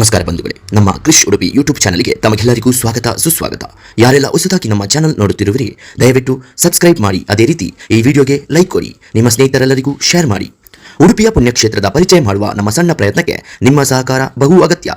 ನಮಸ್ಕಾರ ಬಂಧುಗಳೇ, ನಮ್ಮ ಕೃಷ್ ಉಡುಪಿ ಯೂಟ್ಯೂಬ್ ಚಾನಲ್ಗೆ ತಮಗೆಲ್ಲರಿಗೂ ಸ್ವಾಗತ ಸುಸ್ವಾಗತ. ಯಾರೆಲ್ಲ ಹೊಸದಾಗಿ ನಮ್ಮ ಚಾನಲ್ ನೋಡುತ್ತಿರುವಿರಿ, ದಯವಿಟ್ಟು ಸಬ್ಸ್ಕ್ರೈಬ್ ಮಾಡಿ. ಅದೇ ರೀತಿ ಈ ವಿಡಿಯೋಗೆ ಲೈಕ್ ಕೊಡಿ, ನಿಮ್ಮ ಸ್ನೇಹಿತರೆಲ್ಲರಿಗೂ ಶೇರ್ ಮಾಡಿ. ಉಡುಪಿಯ ಪುಣ್ಯಕ್ಷೇತ್ರದ ಪರಿಚಯ ಮಾಡುವ ನಮ್ಮ ಸಣ್ಣ ಪ್ರಯತ್ನಕ್ಕೆ ನಿಮ್ಮ ಸಹಕಾರ ಬಹು ಅಗತ್ಯ.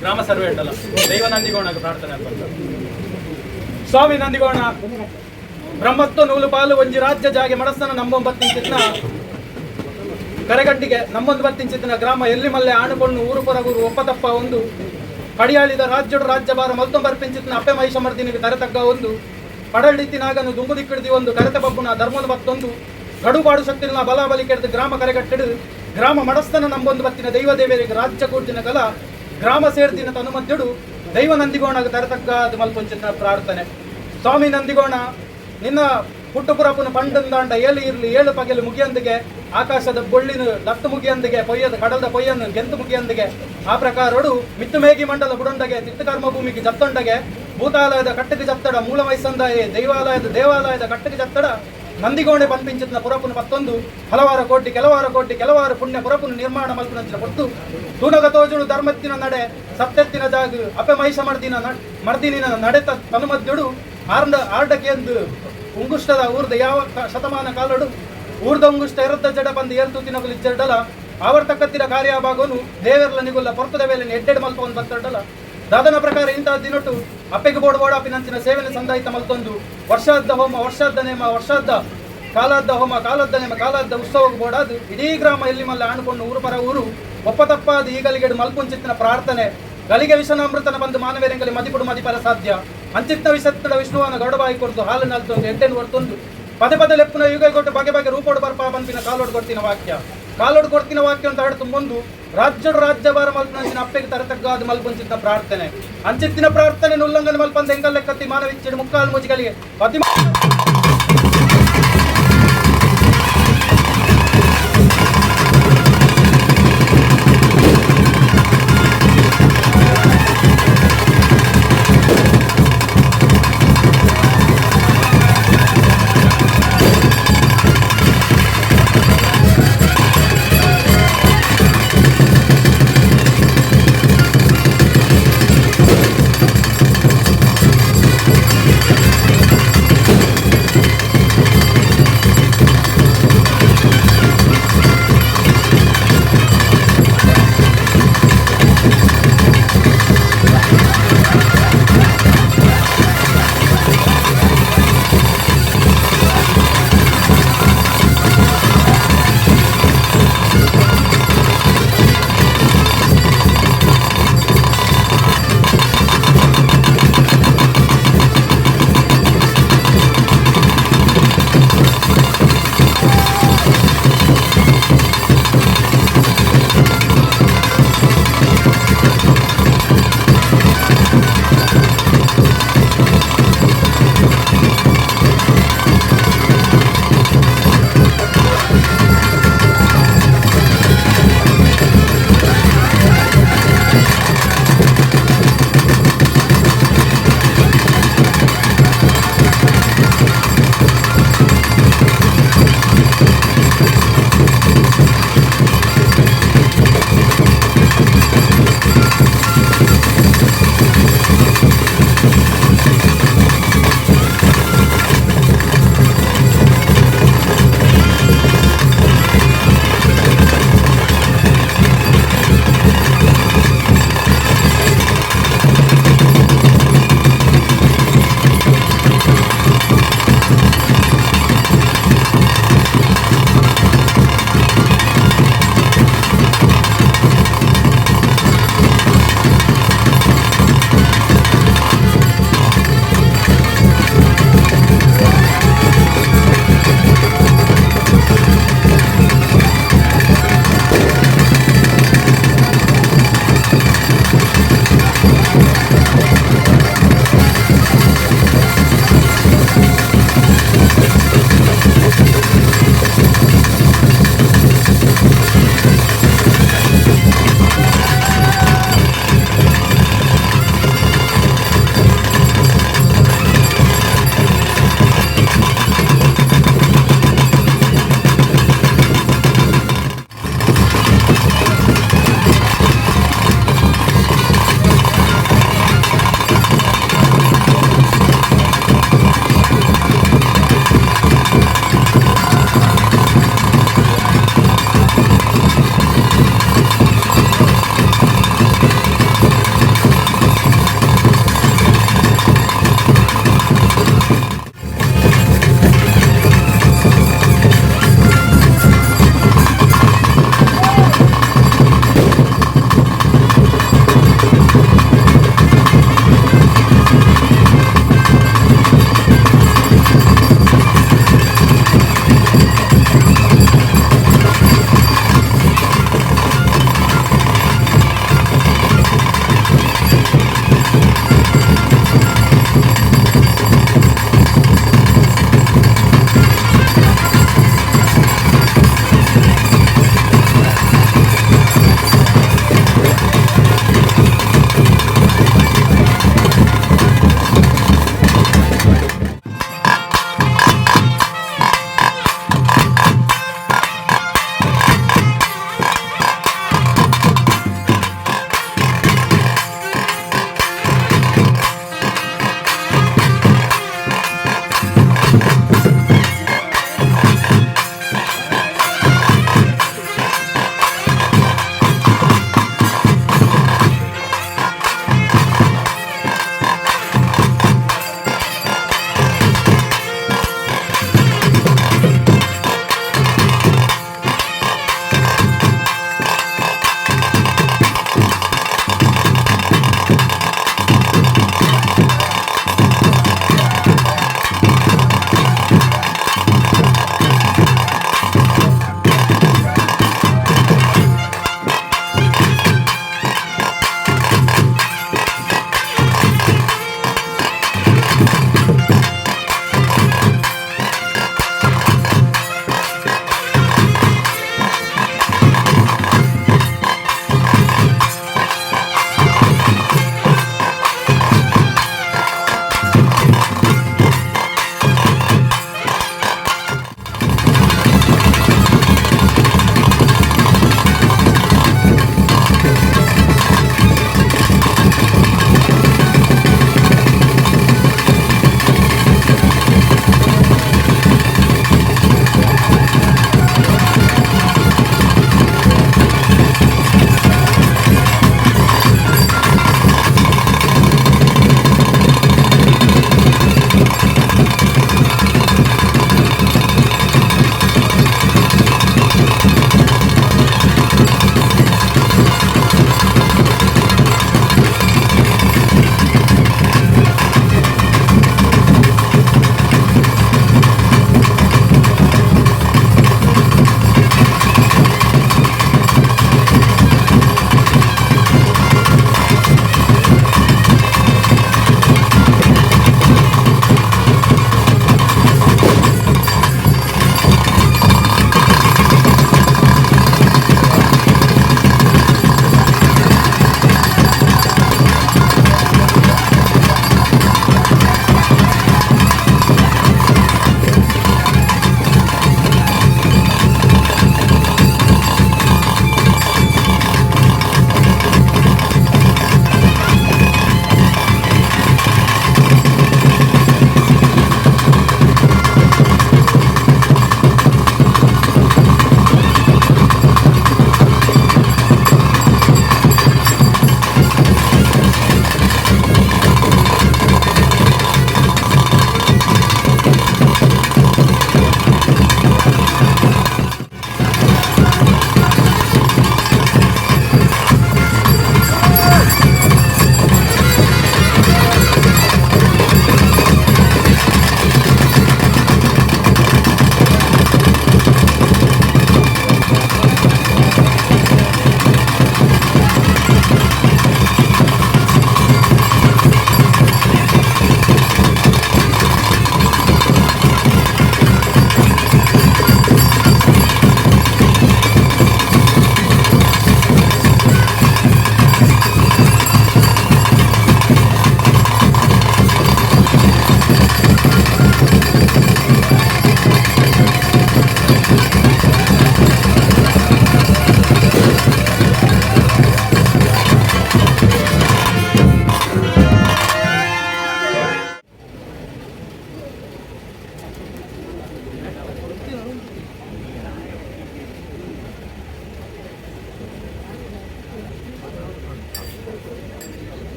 ಗ್ರಾಮ ಸರ್ವೆ ಉಂಟಲ್ಲ, ದೈವ ನಂದಿಗೋಣಗೆ ಪ್ರಾರ್ಥನೆ ಅಂತ. ಸ್ವಾಮಿ ನಂದಿಗೋಣ, ಬ್ರಹ್ಮತ್ವ ನೂಲು ಪಾಲು ಒಂಜಿ ರಾಜ್ಯ ಜಾಗೆ ಮಡಸ್ತನ ನಂಬೊಂಬತ್ತಿಂಚಿತ್ನ ಕರೆಗಟ್ಟಿಗೆ ನಮ್ಮೊಂದು ಬತ್ತಿಂಚಿತ್ತಿನ ಗ್ರಾಮ ಎಲ್ಲಿ ಮಲ್ಲೆ ಆಣುಕೊಂಡು ಊರು ಪೊರಗೂರು ಒಪ್ಪತಪ್ಪ ಒಂದು ಪಡಿಯಾಳಿದ ರಾಜ್ಯಡು ರಾಜ್ಯಭಾರ ಮಲ್ತೊಂಬರ್ಪಿಂಚಿತ್ನ ಅಪ್ಪೆ ಮಹಿಷಮರ್ದಿನಿಗೆ ತರತಗ್ಗ ಒಂದು ಪಡಳಿತಿನಾಗನು ದುಂಬು ದಿಕ್ಕಿಡ್ದಿ ಒಂದು ಕರೆತ ಬಬ್ಬುನ ಧರ್ಮದ ಬತ್ತೊಂದು ಗಡುಪಾಡು ಶಕ್ತಿನ ಬಲ ಬಲಿ ಕೆಡ್ದು ಗ್ರಾಮ ಕರೆಗಟ್ಟಿಡು ಗ್ರಾಮ ಮಡಸ್ತನ ನಂಬೊಂದು ಬತ್ತಿನ ದೈವ ದೇವರಿಗೆ ರಾಜ್ಯ ಕೂರ್ದಿನ ಕಲ ಗ್ರಾಮ ಸೇರ್ದಿನ ತನು ಮಧ್ಯಡು ದೈವ ನಂದಿಗೋಣಗ ತರತಗ್ಗ ಅದು ಮಲ್ಪೊಂಚಿನ ಪ್ರಾರ್ಥನೆ. ಸ್ವಾಮಿ ನಂದಿಗೋಣ, ನಿನ್ನ ಪುಟ್ಟುಪುರಪುನ ಪಂಡಂದಾಂಡ ಏಳು ಇರ್ಲಿ ಏಳು ಪಗೆಲು ಮುಗಿಯಂದಿಗೆ ಆಕಾಶದ ಬೊಳ್ಳಿನ ಲತ್ತು ಮುಗಿಯಂದಿಗೆ ಪೊಯ್ಯದ ಕಡಲದ ಪೊಯ್ಯನ್ನು ಗೆಂತು ಮುಗಿಯಂದಿಗೆ ಆ ಪ್ರಕಾರಡು ಮಿತ್ತುಮೇಗಿ ಮಂಡಲ ಬುಡೊಂಡಗೆ ತಿತ್ತಕರ್ಮ ಭೂಮಿಗೆ ಜತ್ತೊಂಡಗೆ ಭೂತಾಲಯದ ಕಟ್ಟಗೆ ಜತ್ತಡ ಮೂಲ ಮೈಸಂದಾಯ ದೈವಾಲಯದ ದೇವಾಲಯದ ಕಟ್ಟಗೆ ಜತ್ತಡ ನಂದಿಗೋಣೆ ಪನ್ಪಿಂಚಿತ್ನ ಪುರಪುನ ಪತ್ತೊಂದು ಹಲವಾರು ಕೋಟಿ ಕೆಲವಾರು ಕೋಟಿ ಕೆಲವಾರು ಪುಣ್ಯ ಪುರಪುನ ನಿರ್ಮಾಣ ಮಲ್ಪುನಂಚಿನ ಪೊರ್ತು ತೂನಗ ತೋಜುಡು ಧರ್ಮತ್ತಿನ ನಡೆ ಸತ್ಯತ್ತಿನ ಜಾಗು ಅಪೆ ಮಹಿಷ ಮರ್ದಿನ ಮರ್ದಿನಿನ ನಡೆತ ತನುಮದ್ಯುಡು ಆರ್ಡ ಆರ್ಡಕೆಂದು ಉಂಗುಷ್ಟದ ಊರ್ದ ಯಾವ ಶತಮಾನ ಕಾಲಡು ಊರ್ದ ಉಂಗುಷ್ಟ ಎರದ್ದ ಜಡ ಬಂದು ಏರ್ತು ತಿನಗುಲಿ ಜಡಲ ಆವರ್ತಕತ್ತಿರ ಕಾರ್ಯಭಾಗನು ದೇವೆರ್ಲ ನಿಗುಲ್ಲ ಪೊರ್ತದ ವೇಲೆ ಎಡ್ಡೆಡ್ ಮಲ್ಪವನ್ ಬತ್ತಡಲ ದಾದನ ಪ್ರಕಾರ ಇಂತಹ ದಿನಟು ಅಪ್ಪೆಗೆ ಬೋಡ್ ಬೋಡಾಪಿನಂಚಿನ ಸೇವೆನ ಸಂದಾಯಿತ ಮಲ್ತೊಂದು ವರ್ಷಾದ್ದ ಹೋಮ ವರ್ಷಾದ್ದ ನೇಮ ವರ್ಷಾದ್ದ ಕಾಲಾದ್ದ ಹೋಮ ಕಾಲದ್ದ ನೇಮ ಕಾಲಾದ್ದ ಉತ್ಸವಕ್ಕೆ ಬೋಡಾದು ಇಡೀ ಗ್ರಾಮ ಎಲ್ಲಿ ಮಲ್ಲ ಆಣುಕೊಂಡು ಊರು ಪರ ಊರು ಒಪ್ಪತಪ್ಪಾದ ಈಗಲಿಗೆಡು ಮಲ್ಪುಂಚಿತ್ತಿನ ಪ್ರಾರ್ಥನೆ ಗಲಿಗೆ ವಿಷನಾಮೃತನ ಬಂದು ಮಾನವೇರಂಗಲಿ ಮದಿಪುಡು ಮದಿಪರ ಸಾಧ್ಯ ಅಂಚಿತ್ತ ವಿಷತ್ತಡ ವಿಷ್ಣುವನ ಗೌಡಬಾಯಿ ಕೊರ್ದು ಹಾಲು ನಲ್ತೊಂದು ಎಡ್ಡೆನು ಹೊರ್ತೊಂದು ಪದೇ ಪದೇ ಲೆಪ್ಪುನ ಯುಗ ಕೊಟ್ಟು ಬಗೆ ಬಗೆ ರೂಪೋಡು ಬರ್ಪ ಬಂಪಿನ ಕಾಲೋಡು ಕೊಡ್ತಿನ ವಾಕ್ಯ ಕಾಲೋಡು ಕೊಡ್ತಿನ ವಾಕ್ಯ ಅಂತ ಹಾಡು ತುಂಬೊಂದು ರಾಜ್ಯಡು ರಾಜ್ಯಭಾರ ಮಲ್ಪನಂಚಿನ ಅಪ್ಪೆಗೆ ತರತಗ್ಗಾದ ಮಲ್ಪುಂಚಿತ್ತ ಪ್ರಾರ್ಥನೆ ಅಂಚಿತ್ತಿನ ಪ್ರಾರ್ಥನೆ ಉಲ್ಲಂಘನೆ ಮಲ್ಪಂದ ಎಂಕಲ್ಲೆಕ್ಕತ್ತಿ ಮಾನವಿಚ್ಚಿಡು ಮುಕ್ಕಾಲು ಮುಜಿಗಳಿಗೆ ಪತಿ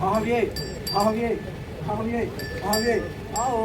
ಆವ್ಯೇ ಆವ್ಯೇ ಆವ್ಯೇ ಆವ್ಯೇ ಆವೋ.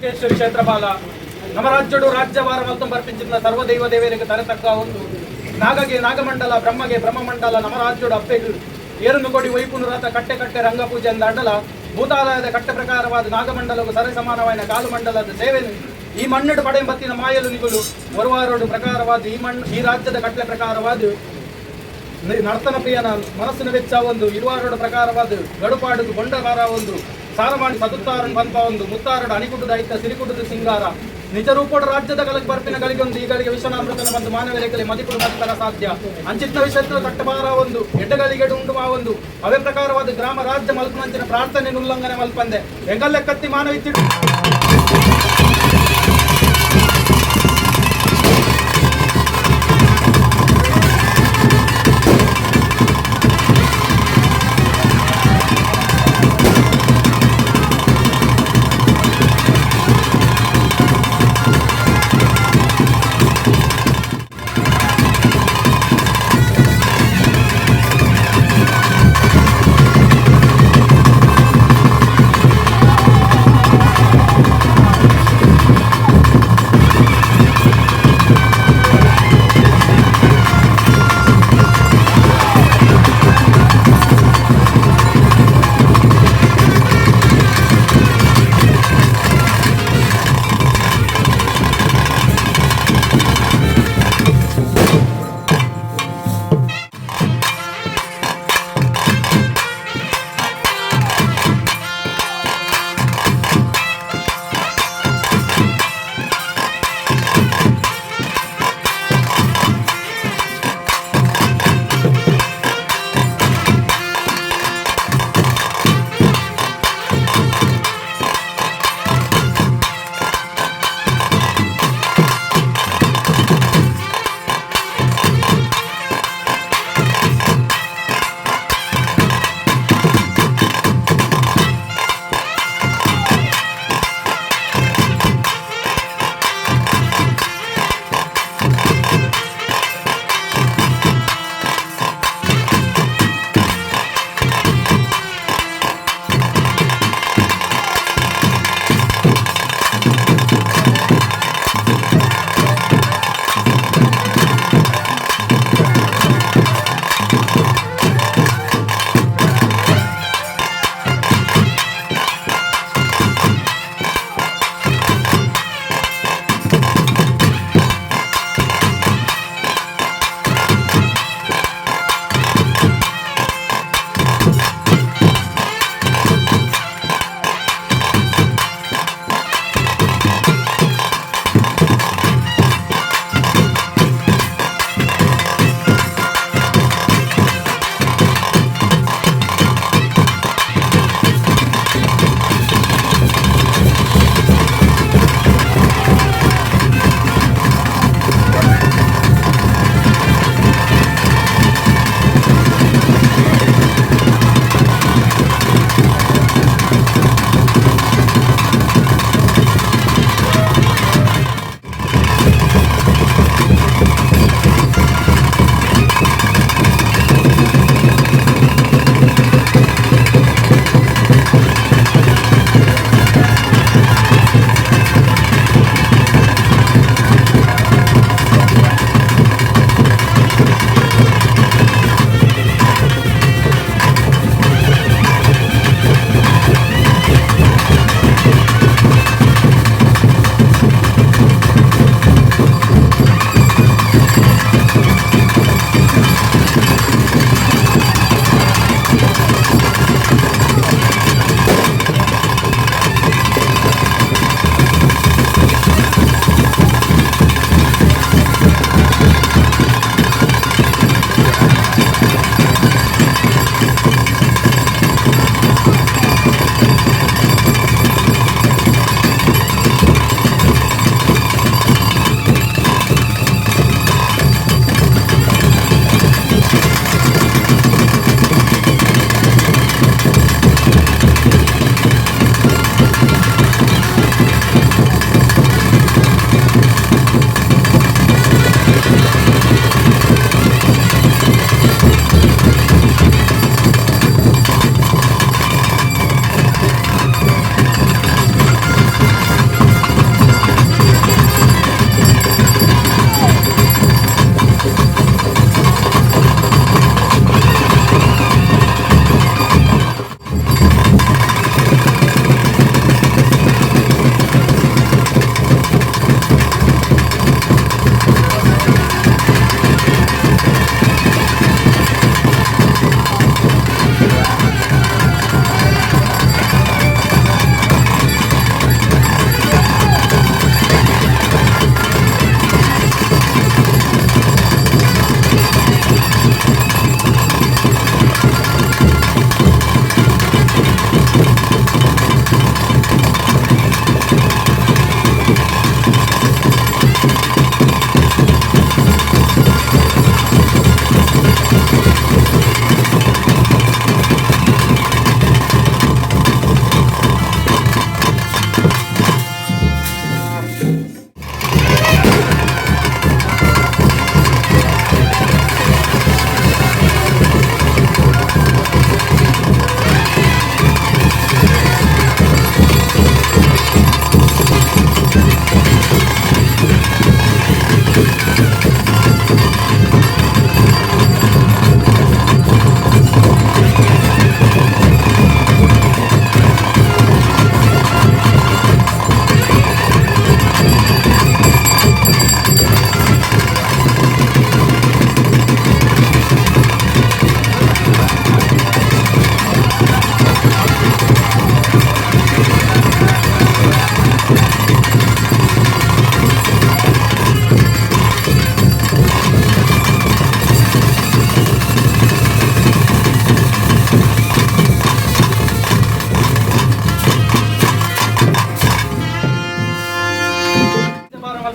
ಕುಕ್ಕೆಶ್ವರಿ ಕ್ಷೇತ್ರಪಾಲ ನಮ್ಮ ರಾಜ್ಯಡು ರಾಜ್ಯಭಾರ ಮಲ್ತೊಂ ಬರ್ಪಿಂಚಿನ ಸರ್ವದೈವ ದೇವರಿಗೆ ತರತಕ್ಕ ಒಂದು ನಾಗಗೆ ನಾಗಮಂಡಲ, ಬ್ರಹ್ಮಗೆ ಬ್ರಹ್ಮಮಂಡಲ, ನಮ್ಮ ರಾಜ್ಯಡು ಅಪ್ಪೆಗು ಏರುನು ಕೊಡಿ ವೈಪುನು ರಥ ಕಟ್ಟೆ ಕಟ್ಟೆ ರಂಗಪೂಜೆ ಅಂದಾಂಡಲ ಭೂತಾಲಯದ ಕಟ್ಟೆ ಪ್ರಕಾರವಾದ ನಾಗಮಂಡಲವು ಸರಿ ಸಮಾನವಾದ ಕಾಲುಮಂಡಲದ ಸೇವೆನು ಈ ಮಣ್ಣಡು ಪಡೆಂಬತ್ತಿನ ಮಾಯಲು ನಿಗುಲು ಒರುವಾರೋಡು ಪ್ರಕಾರವಾದ ಈ ಮಣ್ಣು ಈ ರಾಜ್ಯದ ಕಟ್ಟಲೆ ಪ್ರಕಾರವಾದ ನರ್ತನ ಪ್ರಿಯನ ಮನಸ್ಸಿನ ವೆಚ್ಚ ಒಂದು ಇರುವಾರೋಡು ಪ್ರಕಾರವಾದ ಗಡುಪಾಡು ಬೊಂಡವಾರ ಒಂದು ಸಾರಮಾಣಿ ಸದುತ್ತಾರನ್ ಪಂಪ ಒಂದು ಮುತ್ತಾರಡು ಅಣಿಕುಟದ ಐತ ಸಿರಿಕುಟದ ಸಿಂಗಾರ ನಿಜ ರೂಪೋಡ ರಾಜ್ಯದ ಕಲಕ್ ಬರ್ಪಿನ ಗಳಿಗೊಂದು ಈ ಗಳಿಗೆ ವಿಶ್ವನಾಮೃತನ ಒಂದು ಮಾನವರೇಖಲೆ ಮದಿಪುಡು ಮದಿತರ ಸಾಧ್ಯ ಅಂಚಿತ್ನ ವಿಷಯತ್ರ ತಟ್ಟಬಾರ ಒಂದು ಎಡ್ಡಗಳಿಗೆ ಉಂಡು ಒಂದು ಅವೇ ಪ್ರಕಾರವಾದ ಗ್ರಾಮ ರಾಜ್ಯ ಮಲ್ಪನಂಚಿನ ಪ್ರಾರ್ಥನೆ ಉಲ್ಲಂಘನೆ ಮಲ್ಪಂದೆ ಎಂಗಲ್ಲೆ ಕತ್ತಿ ಮಾನವಿತ್ತಿಡು.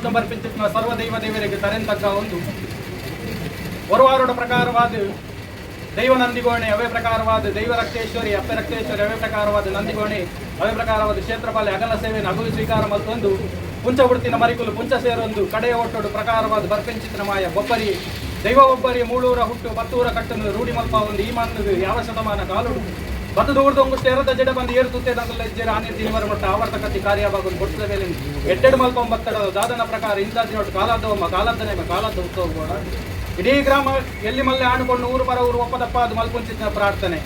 ಮಲ್ತೊಂಬರ್ಪಿಂಚಿತ್ನ ಸರ್ವ ದೈವ ದೇವರಿಗೆ ತರೆನ್ ತಗ್ಗ ಒಂದು ಒರವಾರೋಡ ಪ್ರಕಾರವಾದ ದೈವ ನಂದಿಗೋಣೆ, ಅವೇ ಪ್ರಕಾರವಾದ ದೈವ ರಕ್ತೇಶ್ವರಿ, ಅಪ್ಪೆ ರಕ್ತೇಶ್ವರಿ, ಅವೇ ಪ್ರಕಾರವಾದ ನಂದಿಗೋಣೆ, ಅವೇ ಪ್ರಕಾರವಾದ ಕ್ಷೇತ್ರಪಾಲೆ ಅಗಲ ಸೇವೆಯನ್ನು ಅಗುಲು ಸ್ವೀಕಾರ ಮಲ್ತೊಂದು ಪುಂಚ ಉಡ್ತಿನ ಮರಿಕುಲು ಪುಂಚ ಸೇರೊಂದು ಕಡೆಯ ಒಟ್ಟೊಡು ಪ್ರಕಾರವಾದ ಬರ್ಪೆಂಚಿತ್ನ ಮಾಯ ಬೊಬ್ಬರಿ ದೈವ ಒಬ್ಬರಿ ಮೂಳೂರ ಹುಟ್ಟು ಪತ್ತೂರ ಕಟ್ಟನ್ನು ರೂಢಿ ಮಲ್ಪ ಒಂದು ಈ ಮಣ್ಣು ಯಾವ ಶತಮಾನ ಕಾಲುಡು ಬತ್ತು ದೂರದೊಂಗು ಸೇರದ ಜಡ ಬಂದು ಏರು ತುತ್ತೇದಂಗಲ್ಲ ಇಜ್ಜೇರು ಆನೆ ದಿನವರ ಮಟ್ಟ ಆವರ್ತಕತ್ತಿ ಕಾರ್ಯಭಾಗವನ್ನು ಕೊಟ್ಟದ ಮೇಲೆ ಎಡ್ಡೆಡು ಮಲ್ಕೊಂಬತ್ತಡ ದಾದನ ಪ್ರಕಾರ ಇಂದಾದಿನೊಟ್ಟು ಕಾಲಾದವಮ್ಮ ಕಾಲದ್ದನೇ ಕಾಲದ ಉತ್ಸವ ಕೂಡ. ಇಡೀ ಗ್ರಾಮ ಎಲ್ಲಿ ಮಲ್ಲೆ ಆಣುಕೊಂಡು ಊರು ಪರ ಊರು ಒಪ್ಪದಪ್ಪ ಅದು ಮಲ್ಪುಂಚಿತ್ನ ಪ್ರಾರ್ಥನೆ.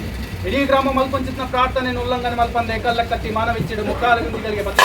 ಇಡೀ ಗ್ರಾಮ ಮಲ್ಪುಂಚಿತ್ನ ಪ್ರಾರ್ಥನೆ ಉಲ್ಲಂಘನೆ ಮಲ್ಪಂದೆ ಕಲ್ಲಕ್ಕತ್ತಿ ಮಾನವಿಚ್ಚಿಡು ಮುಕ್ಕಾಲು ಗುಂಡಿಗಳಿಗೆ ಬತ್ತ.